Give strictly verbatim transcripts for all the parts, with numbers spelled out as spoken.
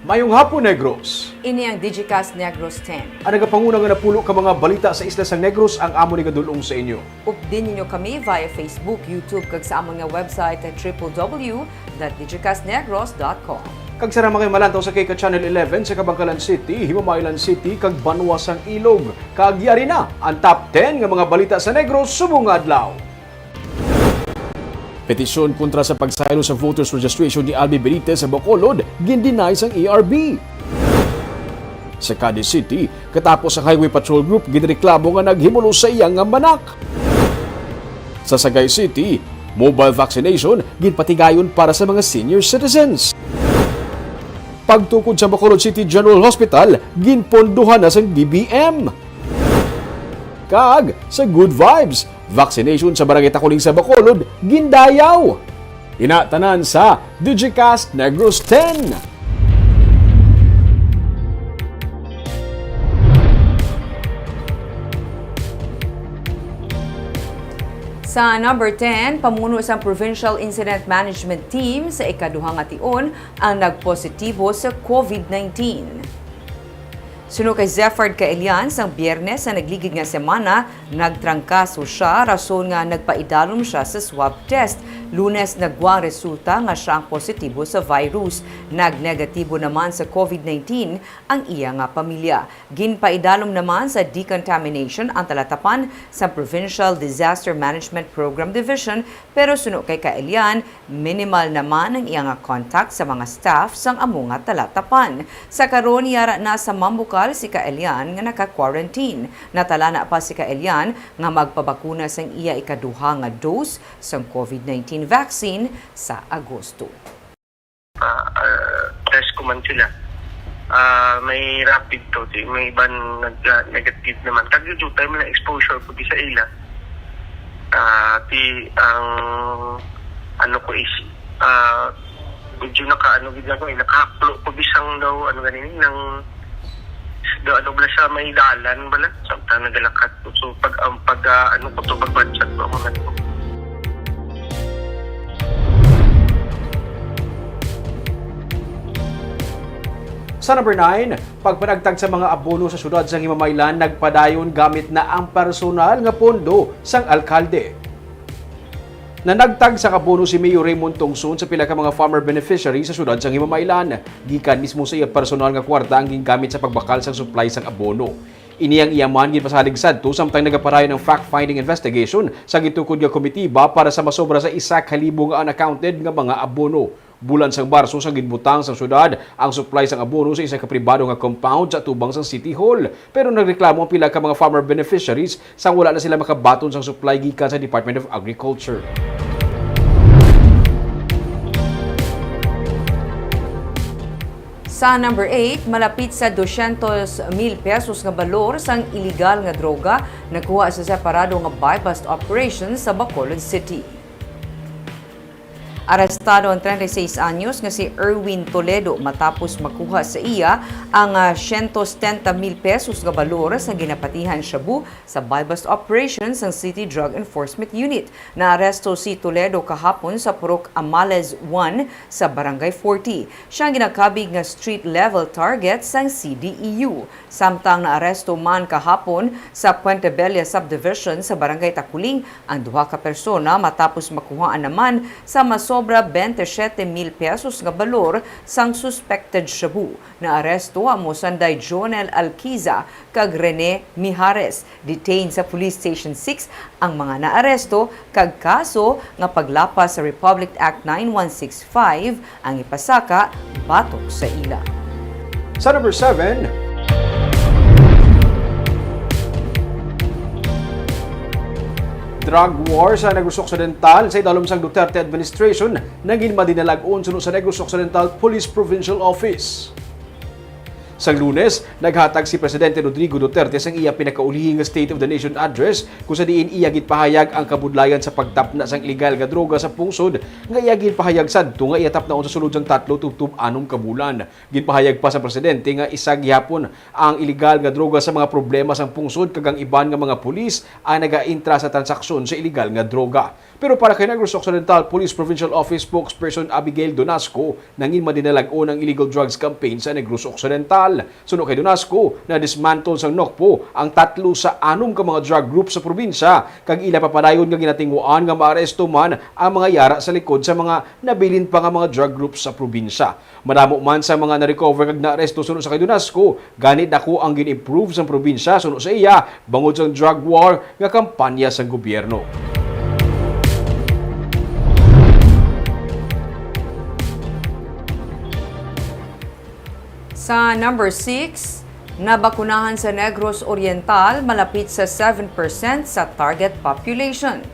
Mayong hapon, Negros. Ini ang Digicast Negros ten. Ang nagapanguna nga napulo ka mga balita sa isla sang Negros ang amon igadul-ong sa inyo. Updin ninyo kami via Facebook, YouTube, kag sa amon nga website, triple W dot digicastnegros dot com. Kag sa mga malantaw sa K K Channel eleven sa Kabankalan City, Himamaylan City, kag Banwa sang Ilog. Kag yari na ang top ten nga mga balita sa Negros subong nga adlaw. Petisyon kontra sa pagsaylo sa voters registration ni Albi Benitez sa Bacolod, gin-deny sang A R B. Sa Cadiz City, katapos ang Highway Patrol Group ginreklamo nga naghimulos sa iya nga manak. Sa Sagay City, mobile vaccination ginpatigayon para sa mga senior citizens. Pagtukod sa Bacolod City General Hospital, ginpondohan na sang D B M. Kag sa Good Vibes, vaccination sa Barangay Takuling sa Bacolod gindayaw. Ina tanan sa Digicast Negros ten. Sa number ten, pamuno sang Provincial Incident Management Team sa ikaduha nga tion ang nagpositibo sa COVID nineteen. Suno kay Zefard Kaelian, sang Biyernes sa nagligid nga semana, nagtrangkaso sia rason nga nagpaidalom sia sa swab test. Lunes, nagwa ang resulta nga sia ang positibo sa virus. Nagnegatibo naman sa COVID nineteen ang iya nga pamilya. Ginpaidalom naman sa decontamination ang talatapan sa Provincial Disaster Management Program Division, pero suno kay Kaelian, minimal naman ang iya nga contact sa mga staff sang amo nga talatapan. Sa karon, yara na sa Mambukal si Kaelian nga naka-quarantine. Natalana pa si Kaelian nga magpabakuna sang iya ikaduha nga dose sang COVID nineteen vaccine sa Agosto. Ah, ah, test ko man sila. Ah, may rapid to, di, may iban nag, ah, negative naman. Kag yun, tayo man ang exposure ko di sa ila. Ah, di, ang, ano ko is, ah, medyo naka, ano, gid ako, eh, nakahaklo ko bisang daw, ano ganini, nang, daw, ano, bala sa may dalan, bala, samtang nagalakat ko. So, pag, ang pag, ah, ano ko to, pag-budget ko, ang mga to. Sa number nine, pagpanagtag sa mga abono sa siyudad sang Himamaylan nagpadayon gamit na ang personal nga pondo sang alkalde. Nanagtag sang abono si Mayor Raymond Tongson sa pila ka mga farmer beneficiary sa siyudad sang Himamaylan. Gikan mismo sa iya personal nga kwarta ang gingamit sa pagbakal sang supply sang abono. Ini ang iya man ginpasalig sadto samtang nagapadayon ang fact-finding investigation sa gitukod nga komitiba para sa masobra sa isa ka libo nga unaccounted nga mga abono. Bulan sang Marso sang ginbutang sang syudad ang supply sang abono sa isa ka pribado nga compound sa atubang sang City Hall, pero nagreklamo ang pila ka mga farmer beneficiaries sang wala na sila makabaton sang supply gikan sa Department of Agriculture. Sa number eight, malapit sa dosyentos mil pesos nga balor sang iligal nga droga nakuha sa separado nga buy-bust operation sa Bacolod City. Arestado ang treinta y seis anyos nga si Erwin Toledo matapos makuha sa iya ang, ah, siyento setenta mil pesos nga balor sa ginapatihan shabu sa buy-bust operation sang City Drug Enforcement Unit. Naaresto si Toledo kahapon sa Purok Amales one sa Barangay forty. Siya ang ginakabig nga street-level target sang C D E U. Samtang naaresto man kahapon sa Puente Bella Subdivision sa Barangay Taculing ang duha ka persona matapos makuhaan naman sa masobra twenty-seven mil pesos nga balor sang suspected shabu. Naaresto amo sanday Jonel Alquiza kag Rene Mijares. Detained sa Police Station six ang mga naaresto kag kaso nga paglapas sa Republic Act nine one six five ang ipasaka batok sa ila. Sa number seven, drug war sa Negros Occidental sa idalom sang Duterte administration nagin madinalag-on suno sa Negros Occidental Police Provincial Office. Sang Lunes, naghatag si Presidente Rodrigo Duterte sang iya pinakaulihi nga State of the Nation Address, kung sa diin iya ginpahayag ang kabudlayan sa pagtapna sang iligal nga droga sa pungsod, nga iya ginpahayag sadto nga iya tapnaon sa sulod sang tatlo tubtob anom ka bulan. Ginpahayag pa sa presidente nga isa gihapon ang iligal nga droga sa mga problema sang pungsod, kag ang iban nga mga pulis ang nagaintra sa transaksyon sa iligal nga droga. Pero para kay Negros Occidental Police Provincial Office Spokesperson Abigail Donasco, nangin madinalag-on ang illegal drugs campaign sa Negros Occidental. Suno kay Donasco, na-dismantle sang NOCPO ang tatlo sa anom ka mga drug group sa probinsya, kag ila papadayon nga ginatinguan nga maaresto man ang mga yara sa likod sa mga nabilin pa nga mga drug group sa probinsya. Madamo man sa mga na-recover kag naaresto suno sa kay Donasco, gani dako ang gin-improve sang probinsya suno sa iya bangod sang drug war nga kampanya sang gobyerno. Sa number six, nabakunahan sa Negros Oriental malapit sa seven percent sa target population.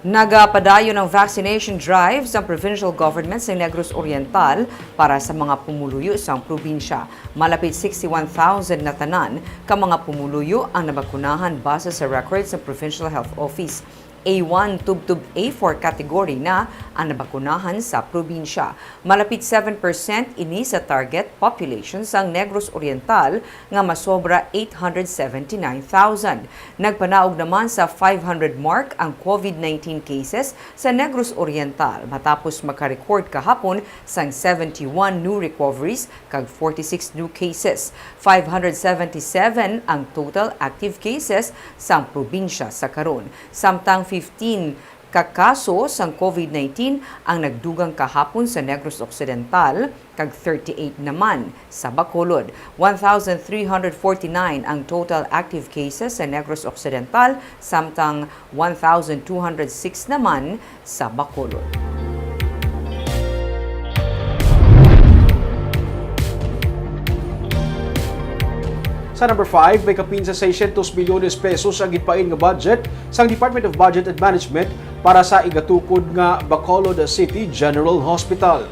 Nagapadayon ang vaccination drive sang provincial government sa Negros Oriental para sa mga pumuluyo sang probinsya. Malapit sixty-one thousand na tanan ka mga pumuluyo ang nabakunahan base sa record sa Provincial Health Office. A one tubtob A four category na ang nabakunahan sa probinsya. Malapit seven percent ini sa target population sang Negros Oriental nga masobra eight hundred seventy-nine thousand. Nagpanaog naman sa five hundred mark ang COVID nineteen cases sa Negros Oriental matapos maka-record kahapon sang seventy-one new recoveries kag forty-six new cases. Five hundred seventy-seven ang total active cases sang probinsya sa karon, samtang fifteen ka kaso sang COVID nineteen ang nagdugang kahapon sa Negros Occidental, kag thirty-eight naman sa Bacolod. One thousand three hundred forty-nine ang total active cases sa Negros Occidental, samtang one thousand two hundred six naman sa Bacolod. Sa number five, may kapin sa seiscientos milyones pesos ang ginpain nga budget sang Department of Budget and Management para sa igatukod nga Bacolod City General Hospital.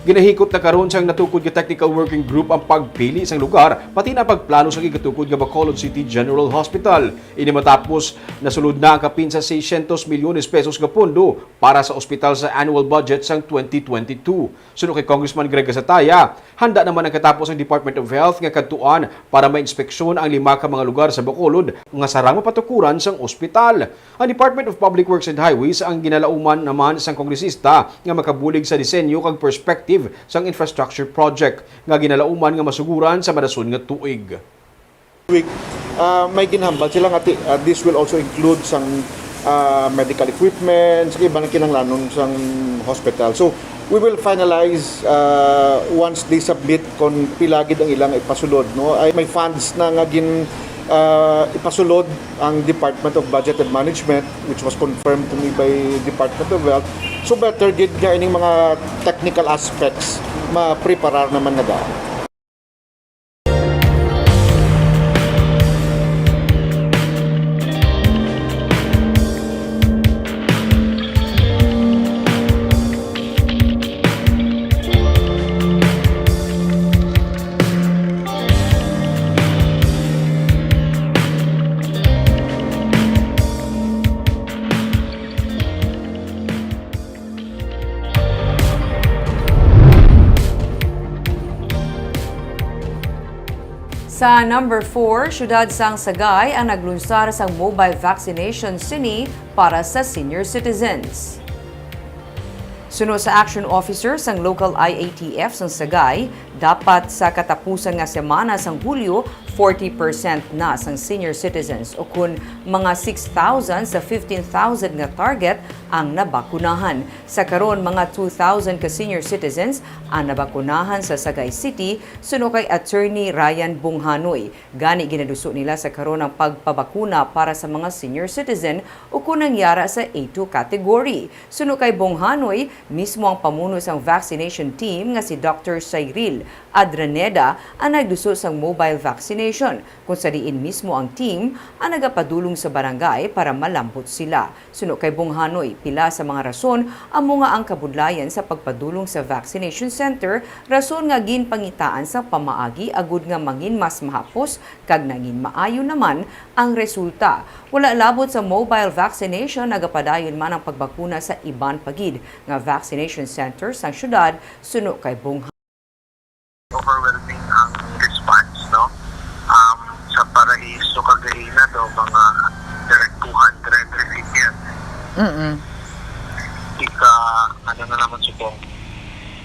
Ginahikot na karon sang natukod nga technical working group ang pagpili sang lugar, pati na pagplano sang igatukod nga Bacolod City General Hospital. Ini matapos nasulod na ang kapin sa seiscientos milyones pesos nga pondo para sa ospital sa annual budget sang twenty twenty-two. Suno kay Congressman Greg Gasataya, handa naman ang katapos ang Department of Health nga kadtuan para mainspeksyon ang lima ka mga lugar sa Bacolod nga sarang mapatukuran sang ospital. Ang Department of Public Works and Highways ang ginalauman naman sang kongresista nga makabulig sa disenyo kag perspective sang infrastructure project nga ginalauman nga masuguran sa madason nga tuig. Week, ah, may ginhambal sila nga ti- ah, this will also include sang ah, medical equipment, sa iban nga kinahanglanon sang hospital. So, we will finalize ah, once they submit kon pila gid ang ilang ipasulod, no? Ay may funds na nga gin ah, ipasulod ang Department of Budget and Management, which was confirmed to me by Department of Health. So better gid nga ining mga technical aspects mapreparar naman na daan. Sa number four, siyudad sang Sagay ang naglunsar sang mobile vaccination sini para sa senior citizens. Suno sa action officer sang local I A T F sang Sagay, dapat sa katapusan nga semana sang Hulyo, forty percent na sang senior citizens, ukon mga six thousand sa fifteen thousand nga target ang nabakunahan. Sa karon, mga two thousand ka senior citizens ang nabakunahan sa Sagay City, suno kay Attorney Ryan Bonghanoy. Gani, ginaduso nila sa karon ang pagpabakuna para sa mga senior citizen ukon ang yara sa A two category. Suno kay Bonghanoy, mismo ang pamuno sang vaccination team nga si Doctor Cyril Adraneda ang nagduso sang mobile vaccination, kung sa diin mismo ang team ang nagapadulong sa barangay para malambot sila. Suno kay Bonghanoy, Pila sa mga rason amo nga ang kabudlayan sa pagpadulong sa vaccination center, rason nga ginpangitaan sa pamaagi agud nga mangin mas mahapos kag nangin maayo naman ang resulta. Wala labot sa mobile vaccination, nagapadayon man ang pagbakuna sa iban pa gid nga vaccination center sang syudad suno kay Bong overwhelming ang response, no? Um, sa Paraiso kag Gaina daw, mga direct two hundred recipients. Mm-mm. Ika, ano na naman, subong?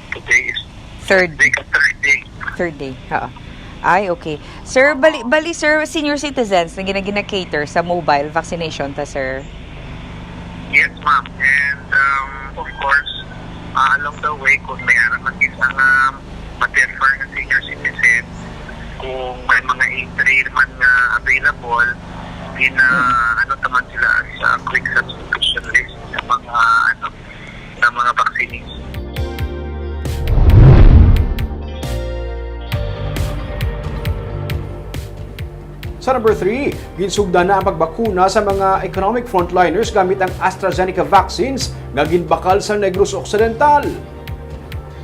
Today is Third. Day ka, third day. Third day, oo. Ay, okay. Sir, bali, bali, sir, senior citizens na gina-, gina-cater sa mobile vaccination ta, sir? Yes, ma'am. And, um, of course, ah, along the way, kung may ara man isa nga ma-refer nga senior citizen, kung may mga entry man nga available, gina-, Mm. ano naman sila sa quick substitution list sa mga, ano, sa mga vaccinees. Sa number three, ginsugdan na ang pagbakuna sa mga economic frontliners gamit ang AstraZeneca vaccines nga ginbakal sa Negros Occidental.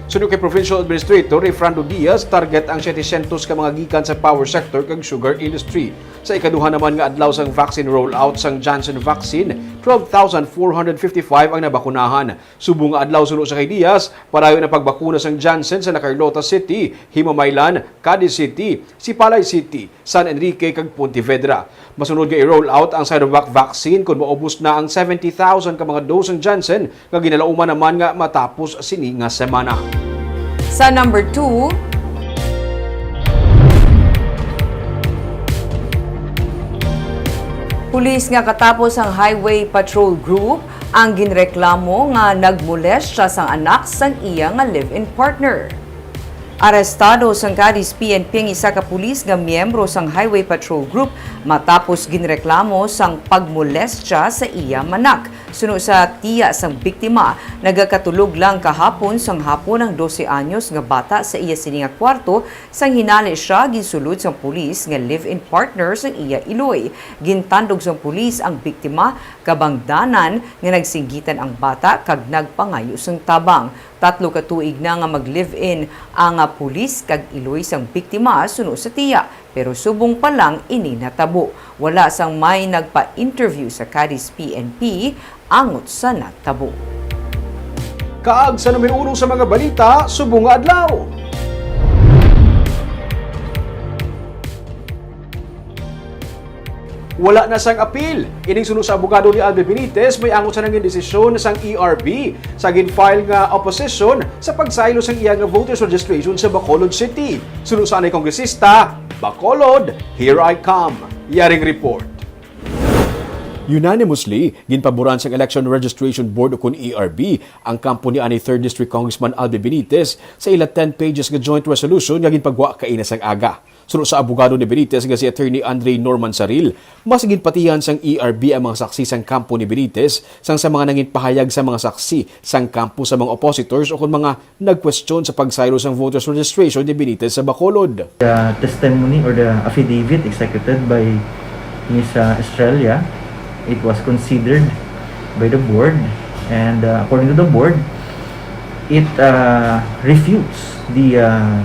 Suno kay Provincial Administrator Refrando Diaz, target ang setecientos ka mga gikan sa power sector kag sugar industry. Sa ikaduha naman nga adlaw sang vaccine rollout sang Janssen vaccine, twelve thousand four hundred fifty-five ang nabakunahan. Subong nga adlaw suno sa kay Diaz, padayon ang pagbakuna sang Janssen sa La Carlota City, Himamaylan, Cadiz City, Sipalay City, San Enrique, kag Pontevedra. Masunod nga i-roll out ang Sinovac vaccine kon maubos na ang seventy thousand ka mga dose sang Janssen nga ginalauman naman nga matapos sini nga semana. Sa number two, pulis nga katapos ang Highway Patrol Group ang ginreklamo nga nagmolestya sang anak sang iya nga live-in partner. Arestado sang Cadiz P N P ang isa ka pulis nga miyembro sang Highway Patrol Group matapos ginreklamo sang pagmolestya sa iya manak. Suno sa tiya sang biktima, nagakatulog lang kahapon sang hapon ang dose anyos nga bata sa iya sini nga kwarto, sang hinali sia ginsulod sang pulis nga live-in partner sang iya iloy. Gintandog sang pulis ang biktima, kabangdanan nga nagsinggitan ang bata kag nagpangayo sang tabang. Tatlo ka tuig na nga mag-live-in ang, ah, pulis kag iloy sang biktima suno sa tiya, pero subong pa lang ini natabo. Wala sang may nagpa-interview sa Cadiz P N P angot sa natabo. Kag sa numero uno sa mga balita subong nga adlaw. Wala na sang apil. Ining suno sa abogado ni Albi Benitez, may angot sa nangin desisyon sang E R B sa gin-file nga opposition sa pagsaylo sang iya nga voters registration sa Bacolod City. Suno sa anay kongresista, Bacolod, here I come. Yaring report. Unanimously, ginpaboran sang Election Registration Board, ukon E R B, ang kampo ni anay Third District Congressman Albi Benitez sa ila ten pages nga joint resolution nga ginpagwa kaina sang aga. Suno sa abogado ni Benitez nga si Attorney Andre Norman Saril, mas ginpatihan sang E R B ang mga saksi sang kampo ni Benitez sang sa mga nangin pahayag sa mga saksi sang kampo sa mga oppositors ukon mga nagkwestiyon sa pagsaylo sang voters registration ni Benitez sa Bacolod. The testimony or the affidavit executed by Miss, uh, Estrella, it was considered by the board, and, uh, according to the board, it, uh, refutes the, uh,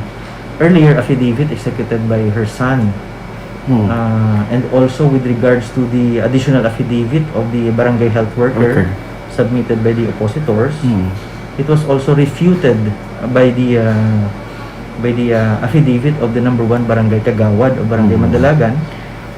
earlier affidavit executed by her son. Hmm. Uh, and also with regards to the additional affidavit of the barangay health worker Okay. submitted by the oppositors, Hmm. it was also refuted by the, uh, by the, uh, affidavit of the number one barangay kagawad of Barangay Hmm. Mandalagan,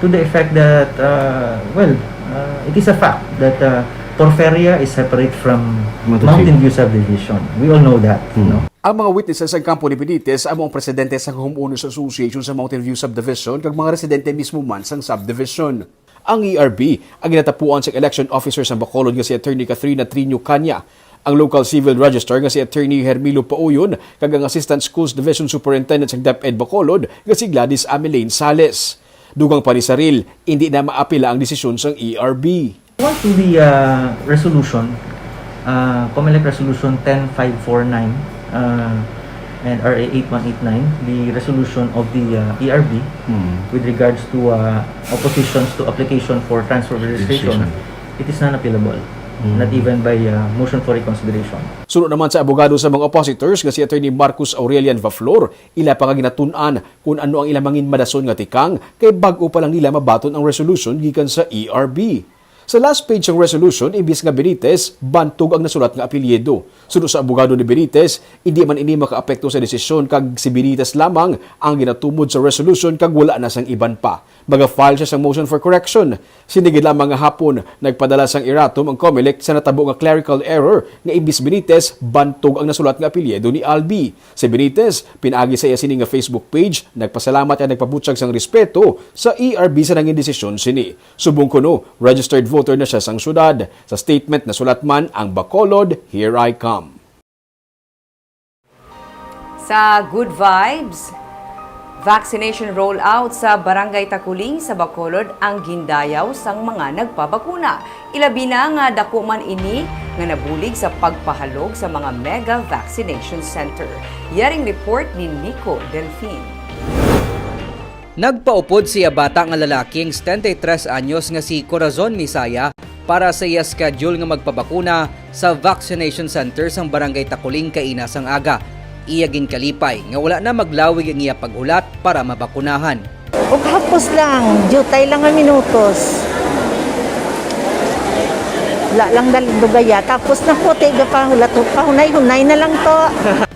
to the effect that, uh, well, uh, it is a fact that, uh, Porferia is separate from Mountain Mountain View. View subdivision. We all know that, Hmm. no? Ang mga witnesses sa kampo ni Benitez amo ang presidente sa Homeowners Association sa Mountain View Subdivision kag mga residente mismo man sang subdivision. Ang E R B ang ginatapuan sa election officer sa Bacolod nga si Attorney Catherine Natrino Caña, ang local civil registrar nga si Attorney Hermilo Pauyon, kag ang Assistant Schools Division Superintendent sa DepEd Bacolod nga si Gladys Ameline Sales. Dugang pa ni Saril, indi na maapila ang desisyon sang E R B. According to the, uh, resolution, uh, Comelec Resolution ten five four nine, uh, and R A eight one eight nine, the resolution of the, uh, E R B Hmm. with regards to, uh, oppositions to application for transfer registration, Registration. it is non-appealable. not even by uh, motion for reconsideration. Suno naman sa abogado sa mga oppositors nga si Attorney Marcus Aurelian Vaflor, ila pa nga ginatun-an kung ano ang ila mangin madason nga tikang kay bag-o pa lang nila mabaton ang resolution gikan sa E R B. Sa last page sang resolution, imbis nga Benitez, Bantog ang nasulat nga apelyido. Suno sa abogado ni Benitez, indi man ini makaapekto sa desisyon kag si Benitez lamang ang ginatumod sa resolution kag wala na sang iban pa. Maga-file siya sang motion for correction. Sini gid lamang nga hapon, nagpadala sang erratum ang Comelec sa natabo nga clerical error nga imbis Benitez, Bantog ang nasulat nga apelyido ni Albi. Si Benitez, pinaagi sa iya sini nga Facebook page, nagpasalamat kag nagpabutyag sang respeto sa E R B sa nangin desisyon sini. Subong kuno, registered voter na siya sang syudad. Sa statement, nasulat man ang Bacolod, Here I Come. Sa Good Vibes, vaccination rollout sa Barangay Takuling sa Bacolod ang gindayaw sang mga nagpabakuna. Ilabi na nga dako man ini nga nabulig sa pagpahalog sa mga mega vaccination center. Yaring report ni Nico Delfin. Nagpaupod siya bata nga lalaki ang setenta y tres anyos nga si Corazon Misaya para sa iya schedule nga magpabakuna sa vaccination center sang Barangay Takuling kaina sang aga. Iya ginkalipay nga wala na maglawig ang iya paghulat para mabakunahan. Ug hapos lang, diutay lang nga minutos. Wala lang dal- dugaya. Tapos naputi ga pahulat, pahunay-hunay na lang to.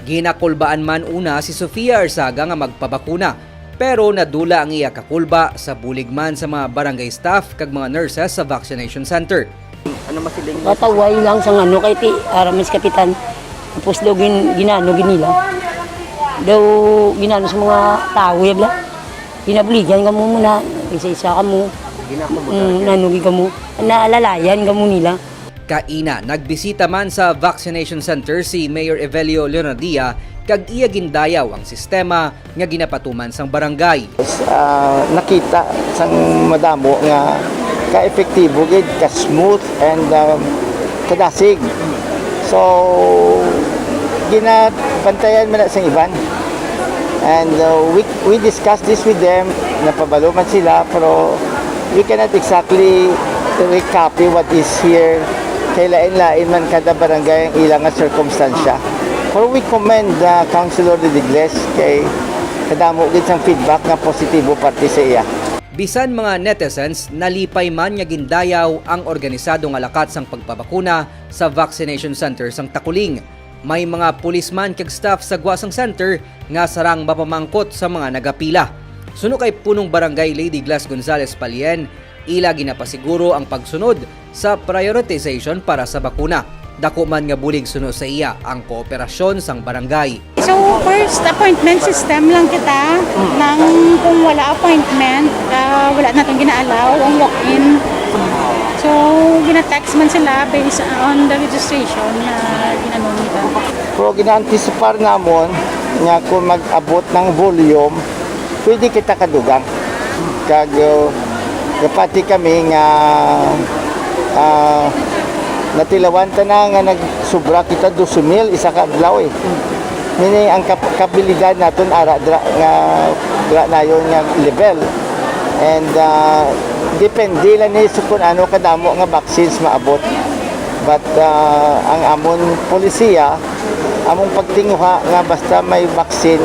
Ginakulbaan man una si Sofia Arzaga nga magpabakuna, pero nadula ang iya kakulba sa bulig man sa mga barangay staff kag mga nurses sa vaccination center. Kataway lang sang ano kay ti aramis kapitan. Tapos daw gin, ginano gid nila. Daw ginano sa mga tao yabla. Ginabuligan kamo muna, isa-isa kamo. Mm, nano gid kamo. Naalalayan kamo nila. Kaina, nagbisita man sa vaccination center si Mayor Evelio Leonadia kag iya gindayaw ang sistema nga ginapatuman sang barangay. Ah, nakita sang madamo nga ka-epektibo gid, ka-smooth, and um, kadasig. So, ginabantayan man na sang iban. And uh, we, we discussed this with them, napabalo man sila, pero we cannot exactly recopy what is here. Kay lain-lain man kada barangay ang ila nga sirkumstansya. Pero we commend uh, Councilor Redigles kay kadamo gid sang feedback nga positibo parte sa iya. Bisan mga netizens, nalipay man nga gindayaw ang organisado nga lakat sang pagpabakuna sa vaccination center sang Takuling. May mga pulisman kag staff sa gwa sang center nga sarang mapamangkot sa mga nagapila. Suno kay Punong Barangay Lady Glass Gonzales Palien, ila ginapasiguro ang pagsunod sa prioritization para sa bakuna. Dako man nga bulig suno sa iya ang kooperasyon sang barangay. So, first appointment system lang kita. Nang kung wala appointment, ah, wala naton gina-allow ang walk-in. So, gina-text man sila based on the registration na ginano nila. Pero gina-anticipar namon nga kung mag-abot ng volume, pwede kita kadugang. Kag uh, napati kami nga uh, natilawan ta na nga nagsubra kita doce mil isa ka adlaw eh. Meaning ang kap- kabilidad naton ara dra nga dra nayon nga level. And uh, depende lang ni sa kung ano kadamo nga vaccines maabot. But uh, ang amon polisiya, among pagtinguha nga basta may vaccine,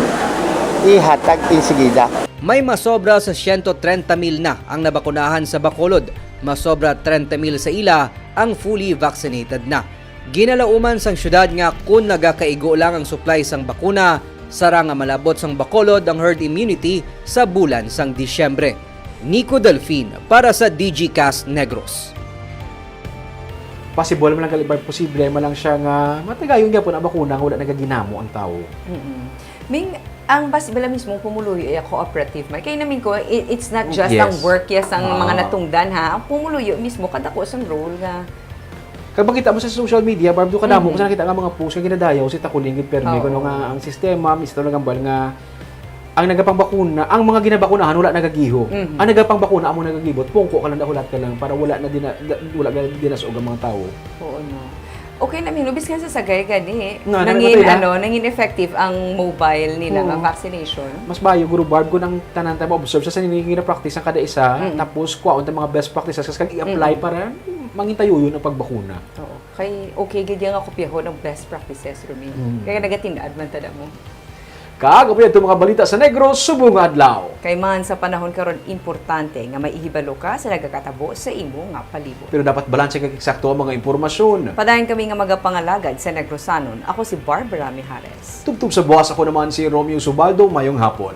ihatag insigida. May masobra sa siyento trenta mil na ang nabakunahan sa Bacolod. Masobra trenta mil sa ila ang fully vaccinated na. Ginalauman sang syudad nga kon nagakaigo lang ang supply sang bakuna, sara nga malabot sang Bacolod ang herd immunity sa bulan sang Disyembre. Nico Delfin para sa Digicast Negros. Possible man lang, Kalibay, posible man lang siya nga matagayon gyapon ang bakuna nga wala nagaginamo ang tawo. Mm-mm. Ming, ang bas bala mismo pumuluyo iya cooperative man. Kay namin ko, i- it's not just ang Yes. work ya sang Ah. mga natungdan ha. Ang pumuluyo mismo kadako sang role nga Kag makita mo sa social media, Barb, do kadamo ko sa nakita nga mga post nga ginadayaw si Takuling gid permi Oo. kuno nga ang sistema, Mister Nagambal nga ang nagapangbakuna, ang mga ginabakunahan wala nagagiho. Mhm. Ang nagapangbakuna amo nagagibot, pungko ka lang, dahulat ka lang para wala na dina, da- wala na dinasog ang mga tawo. Oo, no. Okay na, Mino. Biskan sa sagay gani, Nga, nangin, nangin ano, nangin effective ang mobile nila nga Oo. vaccination. Mas bayo, Guru Barb, kung ang tanan ta ma-observe sa sinigin na practice ang kada isa, Mm. tapos kuwaon ta mga best practices, kasi kag i-apply Mm. para mangin tayuyon ang pagbakuna. Oo. Kay okay gid nga kopyahon ang best practices, Romy. Mm. Kaya nagatin-ad man ta mo. Kag amo to mga balita sa Negros subong nga adlaw. Kay man sa panahon karon, importante nga may ihibalo ka sa nagakatabo sa imo nga palibot. Pero dapat balanse kag eksakto ang mga impormasyon. Padayon kami nga magapangalagad sa Negrosanon. Ako si Barbara Mijares. Tubtob sa buwas, ako naman si Romeo Subaldo. Mayong hapon.